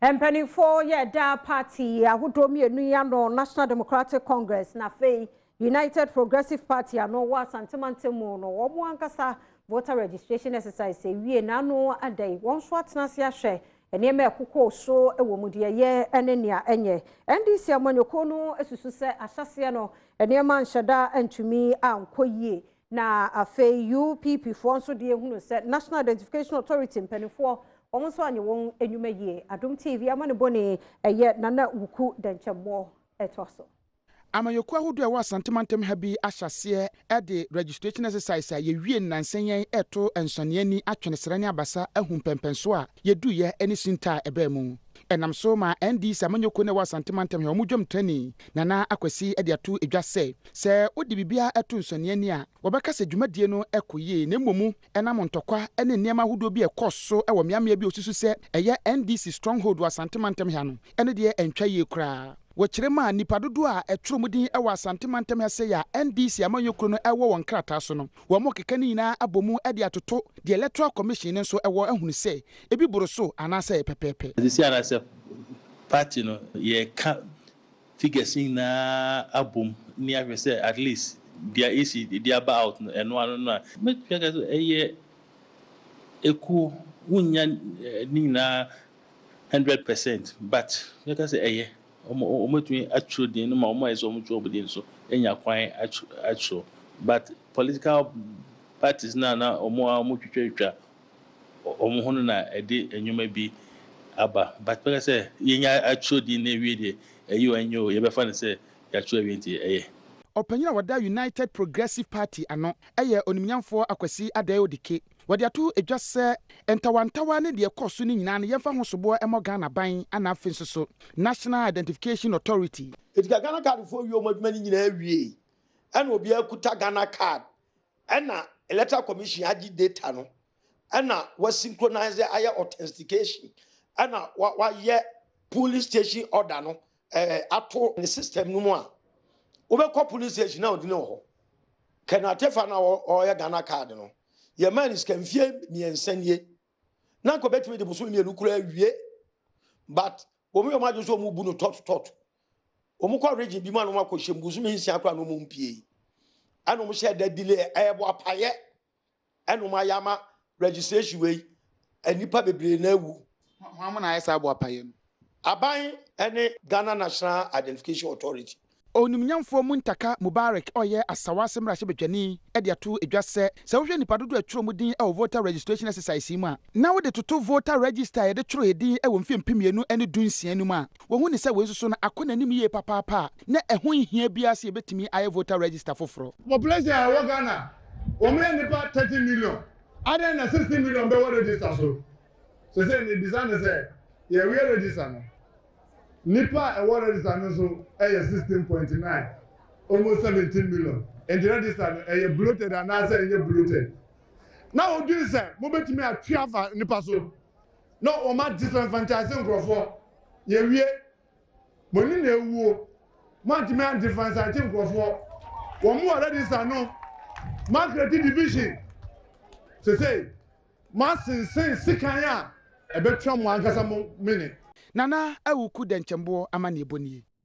Mpanimfoɔ yɛ da party ahodoɔ mmienu yi ano, National Democratic Congress na afei United Progressive Party ano wɔ Asante mantam mu no, wɔn ankasa voter registration exercise ewie n'ano ada yi, wɔn nso atena ase ahwɛ nneɛma ɛkokɔ so wɔ mu, deɛ ɛyɛ ne nea ɛnyɛ. NDC amanyɔkuo no susu sɛ ahyɛseɛ no nneɛma nhyɛda ntumi ankɔ yie, na afei UPP foɔ nso deɛ ehunu sɛ National Identification Authority mpanimfoɔ wɔn nso anyɛ wɔn nnwuma yie. Adom TV amanebɔne ɛyɛ Nana Wuku Dɛnkyɛmmɔ ɛtoa so. Amanyɔkuo ahodoɔ a ɛwɔ Asante mantam ha bi ahyɛ aseɛ de registration exercise a yɛwie nnansa yɛn ɛto nsɔneani atwene srɛ ne abasa ahu mpɛmpɛnso a yɛduyɛ ne sinta a ɛbɛn mu. Ɛnam so ma NDC amanyɔkuo no ɛwɔ Asante mantam ha wɔn dwam trani Nana Akwasi de ato edwa sɛ wode biribiara ɛto nsɔneani a, wɔbɛka sɛ dwumadie no ɛkɔ yie, na mmom ɛnam ntɔkwa ne nneɛma ahodoɔ bi a ɛkɔ so wɔ mmeammea bi a osusu sɛ ɛyɛ NDC stronghold wɔ Asante mantam ha no, ɛno deɛ ɛntwa yie koraa. Wɔkyerɛ mu a, nipa dodoɔ a ɛtwerɛ mu din wɔ Asante mantam ha sɛ yɛ a NDC amanyɔkuo no ɛwɔ wɔn krataa so no, wɔn mo keka no nyinaa abɔ mu de atoto deɛ Electoral Commission no nso ɛwɔ ahunu sɛ ebi boro so anaasɛ pɛpɛɛpɛ. Sisi anaasɛ party no yɛka figures nyinaa abom ne ahwɛ sɛ at least deɛ esi de aba out no, ɛno ano no a mɛtumi aka sɛ ɛyɛ ekuo wonya ne nyinaa 100%, but mɛka sɛ ɛyɛ wɔn wɔtumi atwerɛ din no ma wɔn ayɛ sɛ wɔn twerɛ wɔn din so anya kwan atwerɛ, but political parties na wɔn a wɔn twitwatwitwa wɔn ho no na ɛde nneɛma bi aba, but bɛka sɛ yɛnya atwerɛ din na ewie deɛ, ɛyɛ o ɛnyɛ o, yɛbɛfa no sɛ yɛatwerɛ awie nti ɛyɛ. Ɔpanyin a wɔda United Progressive Party ano ɛyɛ Onimnyamfoɔ Akwasi Adae Odike. Wɔde ato edwa sɛ ntawantawa ne deɛ ɛkɔ so no nyinaa no, yɛmfa ho soboɔ ɛmɔ Ghana ban ana afei nso so National Identification Authority. Eti ka Ghana Card foɔ wie wɔn adwuma no nyinaa wie, ɛna obiara kuta Ghana Card, ɛna Electoral Commission agye data no, ɛna wasynchronize ayɛ authentication, ɛna wayɛ polling station order no ato ne system no mu a, wobɛkɔ polling station na ɔdi ne wɔ hɔ. Kɛnɛ na ɔyɛ Ghana Card no, yɛmaa ne sika mfie 3 nie na nka ɔbɛtumi de bosome 2 kura awie, but wɔn yɛ wɔn adwene sɛ wɔn bu no tɔt tɔt. Wɔn kɔ region bi mu a na wɔn akɔ hyɛ bosome 6 koraa na wɔn mpie, ɛna wɔn hyɛ da delay ɛyɛ bɔ apayɛ, ɛna wɔn ayɛ ama registration wei nnipa bebree na awu. Wɔn na ayɛ saa bɔ apayɛ no? Aban ɛne Ghana National Identification Authority. Onimnyamfoɔ Muntaka Mubarak ɔyɛ Asawase mmarahyɛbadwani de ato edwa sɛ wohwɛ nipa dodoɔ a ɛtwerɛ mu din wɔ voter registration exercise yi mu a, na wode toto voter register a yɛde twerɛ din wɔ mfeɛ 2016 no mu a, wɔhu ne sɛ wei nso so no akɔ n'anim yie papaapa a na ɛho nhia biara sɛ yɛbɛtumi ayɛ voter register foforɔ. Population a ɛwɔ Ghana, wɔn yɛ nipa 30 million, adan na 60 million bɛwɔ register so. Sese mebisa ne sɛ yɛwie register no, nipa a ɛwɔ register no nso ɛyɛ 16.9, almost 17 million, nti register no ɛyɛ bloated anaasɛ ɛnyɛ bloated? Na odwin sɛ mobɛtumi atwe afa nipa so na wɔn a disenfranchise nkurɔfoɔ. Yɛwie mo ani na ewuo, mo antumi andisenfranchise nkurɔfoɔ wɔn wɔ register no, mo acreate division. Sese mo asensen sikan a ɛbɛtwa mo ankasa mo mene. Nana Awuku Dɛnkyɛmboɔ amanneɛbɔ nie.